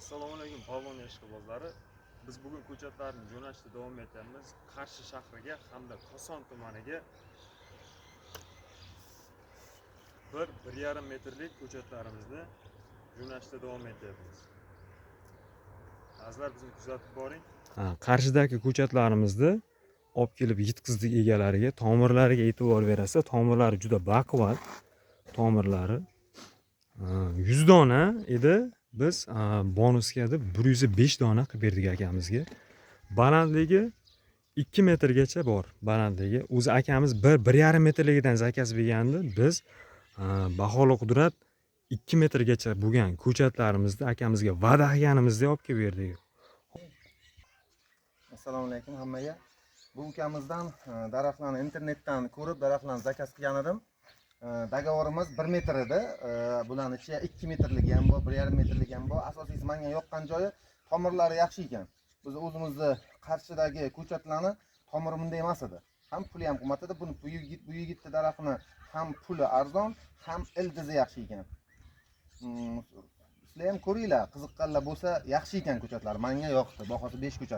Assalomu alaykum, polvon ishqibozlari. Biz bugun ko'chatlarni jo'natishda davom etyapmiz. Qarshi shahriga hamda Koson tumaniga 1-1,5 metrlik ko'chatlarimizni jo'natishda davom etyapmiz. Azizlar, bizni kuzatib boring. Qarshidagi ko'chatlarimizni olib kelib yetkazdik egalariga. Tomirlariga e'tibor berasiz, tomirlari juda baquvvat. Tomirlari 100 dona edi. Biz bonusga deb 105 dona qilib berdik akamizga. Balandligi 2 metrgacha bor balandligi. O'zi akamiz 1-1,5 metrligidan zakaz bergandi. Biz baholi qudrat 2 metrgacha bo'lgan ko'chatlarimizni akamizga va'da qilganimizda olib kelib berdik. Assalomu alaykum hammaga. Bu ukamizdan daraxtlarni internetdan ko'rib, daraxtlarni zakaz qilgan edim. Договор imiz 1 metr edi. Bularni ichida 2 metrligi ham bor, 1,5 metrligi ham bor. Asosiysi, menga yoqqan joyi, tomirlari yaxshi ekan. Biz o'zimizni Qarshidagi ko'chatlarni tomiri bunday emas edi. Ham puli ham qimmat edi. Buni bu yigitni daraxtini ham puli arzon, ham ildizi yaxshi ekan. Sizlar ham ko'ringlar, qiziqqanlar bo'lsa, yaxshi ekan ko'chatlar. Menga yoqdi. Bahosi 5 ko'chat.